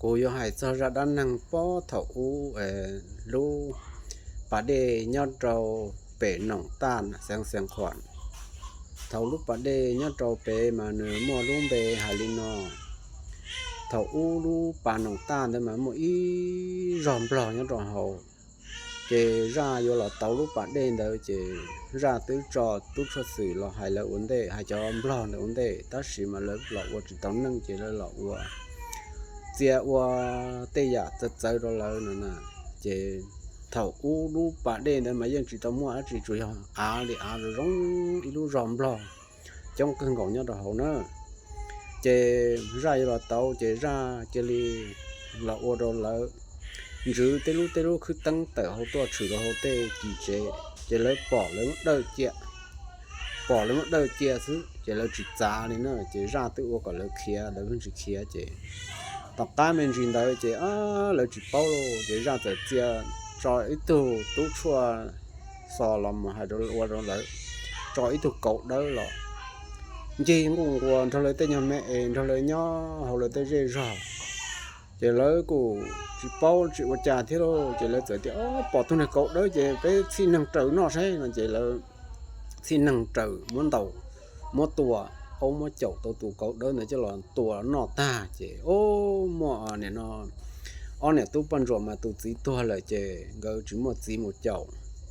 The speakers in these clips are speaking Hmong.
Kuv yuav hais txog zaj dab neeg puag thaum ub, lub pas dej nyob rau pem Noom Taj, Xeev Khuam. Thaum lub pas dej nyob rau pem mas nws muaj lub npe hais li no. Thaum ub lub pas Noom Taj ntawd mas muaj ib zog nplog nyob rau hauv. Ces zaj yuav los tau lub pas dej ntawd ces zaj twb tso tub tshuaj xwm los hais lawv ua ntej, hais cov nplog ntawd ua ntej, tab sis mas lawv los ua tsis tau neej ces lawv los ua txia ua tej yam txawv txawv rau lawv no na. Ces thaum ub lub pas dej ntawd mas yeej tsis tau muaj dab tsi, tsuas yog av li av zoo zoo, ib lub zog nplog coob kawg nkaus nyob rau hauv na. Ces zaj yuav los tau ces zaj cia li los ua rau lawv ntswv tej lub tej lub khwb teeb tawm hauv tuaj tshwm rau hauv tej cim tsev, ces lawv pom lawv muab dawj cia, pom lawv muab dawj cia xwb ces lawv tsis txav li na. Ces zaj twb ua kom lawv khiav, lawv yeej tsis khiav. Ces tom qab me ntsis ntawd ces lawv tsis paub lauj, ces zaj txawm txia tso ib tug tub tshuaj xo los mus hais ua rau lawv, tso ib tug kauv dawb los ncig nquj nquas nrog lawv tej nyuag me es nrog lawv nyob hauv lawv tej zej zog. Ces lawv kuj tsis paub tsis ua cas thiab lauj, ces lawv txawm tias, Ob, pom tug niag kauv dawb ces peb txhij neeg raws noj saib no. Ces lawv txhij neeg raws muab ntaus, muab tua, aub muab caum tau tus kauv dawb ntawd coj los tua noj tag ces, o, muaj nim no ob niam tub poj ntsuam mas tus txiv tuag lawm ces nkawd tsis muaj txiv mus caum.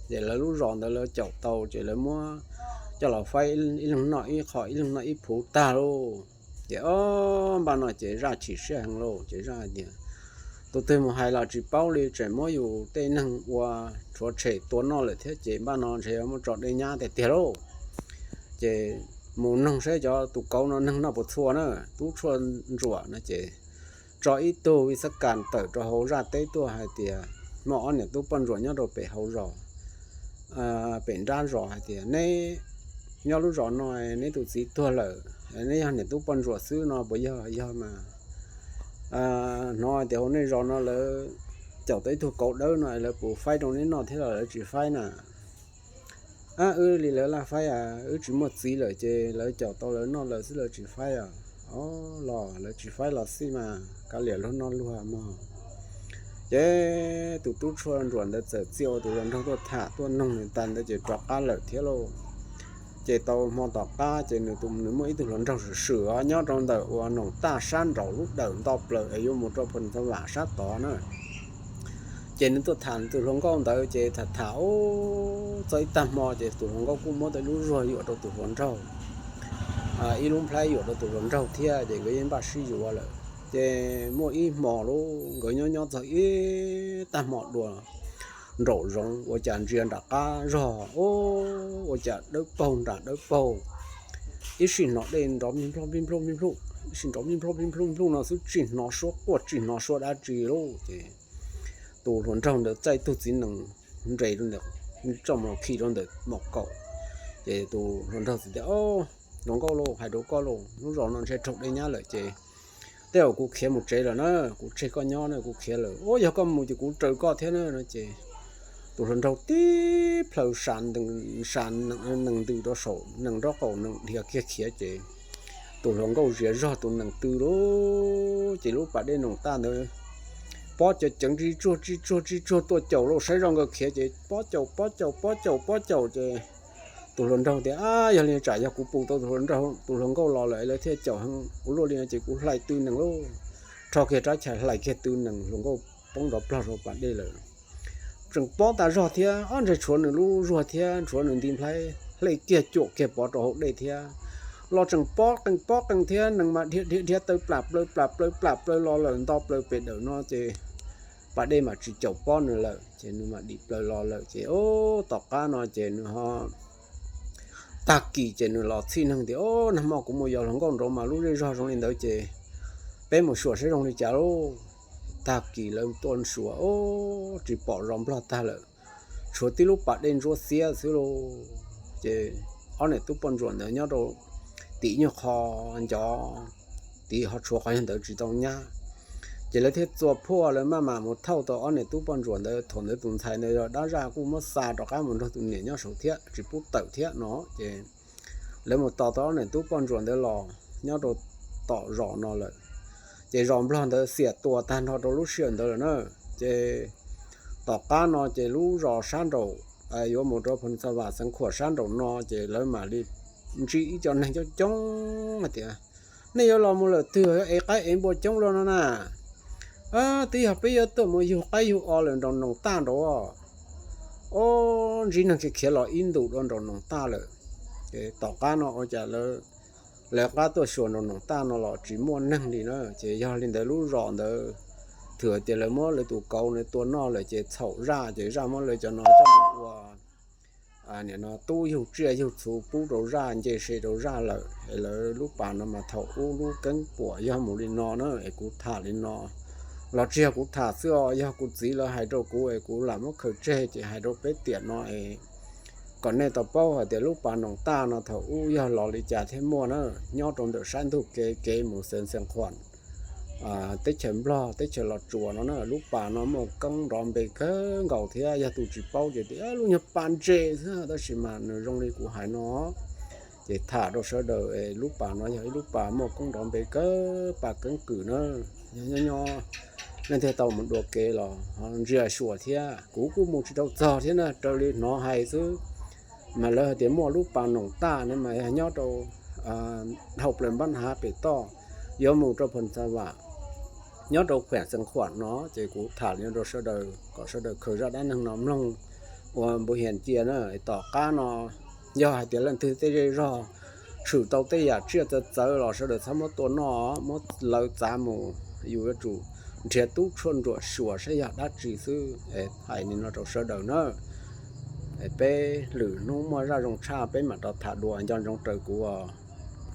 Ces lawv lub zos ntawd lawv caum tau ces lawv muab coj los faib ib leeg noj ib qho ib leeg noj ib phuv tag lauj. Ces o, npaj no ces zaj chim siab heev lauj, ces zaj hais tias, Tus twg mus hais los tsis paub li, tseem muab yus tej neeg ua rhuav tshem tua noj lawm thiab ces npaj no ntshe yuav muab tso dej nyab tiag tiag lauj. Ces mus noog saib cov tus kauv no neeg noj puas txhua na. Tub tshuaj ntsuam no ces tso ib tug vi xab kas tawm rau hauv zaj teb tuaj hais tias, muaj ob niam tub poj ntsuam nyob rau pem hauv zos, pem nrab zos hais tias, Neb nyob lub zos no, neb tus txiv tuag lawm, neb yog niam tub poj ntsuam xwb no puas yog? Yog mas hnov hais tias hauv nej zos no lawv caum tau ib tug kauv dawb no, lawv puas faib rau neb noj thiab los lawv tsis faib na? Ab, wb li lawv laj faib a, wb tsis muaj txiv lawm ces lawv caum tau lawv noj lawm xwb, lawv tsis faib os. O, los lawv tsis faib los xij mas kav liam luag noj luag mog. Ces tus tub tshuaj ntsuam ntawd txawm txia ua tus hluas nraug tuaj tham tuaj noog nws tas ntawd ces rov qab lawm thiab lauj. Ces tau hmo tom qab ces nws muaj ib tug hluas nraug swm swm os, nyob rau ntawm uas Noom Taj sab nraum lub dawm nto plaws es yuav mus rau Phu Ntxoov Vam sab tod na. Ces nws tuaj tham nws tus hluas nkauj ntawd ces tham tham, o, txog ib tag hmo ces tus hluas nkauj kuj muab tau ib lub zuag yuam rau tus hluas nraug, ib lub nplhaib yuam rau tus hluas nraug thiab ces nkawd yeej npaj sib yuav lawm. Ces muaj ib hmo lauj, nkawd nyob nyob txog ib tag hmo dua nraum zoov ua cas ntsia nram qab zog, o, ua cas dawb paug nram dawb paug, ib sij hnov dej nrov nploj nploj nploj nploj, ib sij nrov nploj nploj nploj nploj no xwb, tsis hnov suab quaj tsis hnov suab dab tsi lauj. Ces tus hluas nraug ntawd txaij tug txiv nees nres rau ntawm, tso mus khi rau ntawm maum kaum. Ces tus hluas nraug txawm tias, Hluas nkauj lauj, hais rau koj lauj, lub zos no ntshe raug dej nyab lawm ces tej zaum kuv khiav mus tsev lawm na, kuv tseg koj nyob na, kuv khiav lawm. Ua yog koj mus ces kuv raws koj thiab na no ces tus hluas nraug tib plhaw sa nees ntws rau saum nees nraub qaum, nees dhia kiag khiav ces tus hluas nkauj zias zog tus nees tw lauj. Ces lub pas dej Noom Taj ntawd pob caws ceev ris tsuag ris tsuag ris tsuag tuaj caum lauj, saib zoj nkawd khiav ces pob caum pob caum pob caum pob caum ces tus hluas nraug tias, Ab, yog li tsam yog kuv pum tau tus hluas nkauj los lawm lawv thiaj caum heev ua luaj li no ces kuv hlais tw nees lauj. Rho kiag rab chais hlais kiag tw nees, hluas nkauj poob nrov plog rau pas dej lawm. Tseem pob tas zog thiab, ob ntseg tshuav nws lub zuag thiab tshuav nws nti nplhaib hle kiag cuam kiag pov rau hauv dej thiab. Los tseem pob qees pob qees thiab, nees mas dhia dhia dhia taw plam plaws plam plaws plam plaws los lawm nto plaws pem dawm no ces pas dej mas tsis caum pob nws lawm ces nws mas dim plaws los lawm ces, o, tom qab no ces nws ho tag kis ces nws los txhij neeg tias, O, nag hmo kuv mus yos hluas nkauj nraud mas lub zej zog zoo li ntawd ces peb mus xyuas saib zoo li cas lauj. Tag kis lawv tuaj xyuas, o, tsis pom zos nplog tag lawm, tshuav tib lub pas dej ntsuab xiab xwb lauj. Ces ob niam tub poj ntsuam ntawd nyob rau tim nyuag qho ncov tid ho tshuav qhov yog ntawd tsis tau nyab. Ces lawv thiaj txua phuaj lawv maj mam mus thauj tau ob niam tub poj ntsuam ntawd. Thaum ntawd tus ntxhais ntawd yog dab zaj kuj muab xa rov qab mus nrog tus niam nyob saud thiab tsis pub tawm thiab no ces lawv mus tos tau ob niam tub poj ntsuam ntawd los nyob rau tom zos no lawm. Ces zos Nplog ntawd xiam tua tag nrho rau lub sij hawm ntawd lawm na. Ces tom qab no ces lub zos sab nraum, yuav mus rau Phoos Xa Vam Xeev Khuam sab nraum no ces lawv mam li ntsib ib co neeg coob coob hais tias, nej yuav los mus lawm twg es qaib ev npua coob luaj no na? Twb yog peb yuav tuaj mus yug qaib yug o lawm nraum Noos Taj nraud. Ob, ntsib neeg khiav khiav los ib ntus dua nraum Noos Taj lawm. Ces tom qab no ua cas lawv, lawv qab tuaj xyuas nraum Noos Taj no los tsis muaj neeg li na. Ces yog li ntawd lub zos ntawd, thwm tias lawv muab lawv tus kauv ntawd tua noj lawm ces txhaum zaj ces zaj muab lawv cov no coj mus ua, nim no tub yug tsiaj yug txhu pub rau zaj nce se rau zaj lawm es lawv lub pas no mas thaum ub lub keeb puam yog mus li no na. Es kuv tham li no los tsis yog kuv tham xwb os, yog kuv txiv lawv hais rau kuv es kuv lam muab khaws tseg ces hais rau peb tiam no es kom nej tau paub hais tias lub pas Noos Taj no thaum ub yog los li cas thiaj muaj na. Nyob rau ntawm sab ntug kev kev mus Xeev Khuam teb chaws Nplog teb chaws Los Tsuas no na, lub pas no muaj koob nrov npe kawg nkaus thiab. Yog tus tsis paub ces tias lub nyuag pas ntse xwb, tab sis mas nws zoo li kuv hais no. Ces tham rau sawv daws es lub pas no yog ib lub pas muaj koob nrov npe kawg, pas keeb kwm na. Yog nyob nyob leej twg tau mus dua kev los ntsia xyuas thiab. Kuv kuj mus tsis tau txog thiab na, raws li hnov hais xwb. Mas lawv hais tias muaj lub pas Noos Taj ne mas yog nyob rau hauv plawv Npab Hav pem toj, yuav mus rau Phoos Xa Vam, nyob rau khweam Xeev Khuam no. Ces kuv tham li no rau sawv daws kom sawv daws khaws zaj dab neeg no mloog ua npu hias cia na. Tom qab no yog hais tias leej twg tej zej zog tshwm tau tej yam tsiaj txawv txawv los sawv daws txhob muab tua noj, muab lawv txav mus, yus yuav tsum nrhiav tub tshuaj ntsuam xyuas saib yog dab tsi xwb. Hais li no rau sawv daws na. Peb lwm hnub muaj zaj zoo tshaj peb mam rov tham dua, nco ntsoov raws kuv.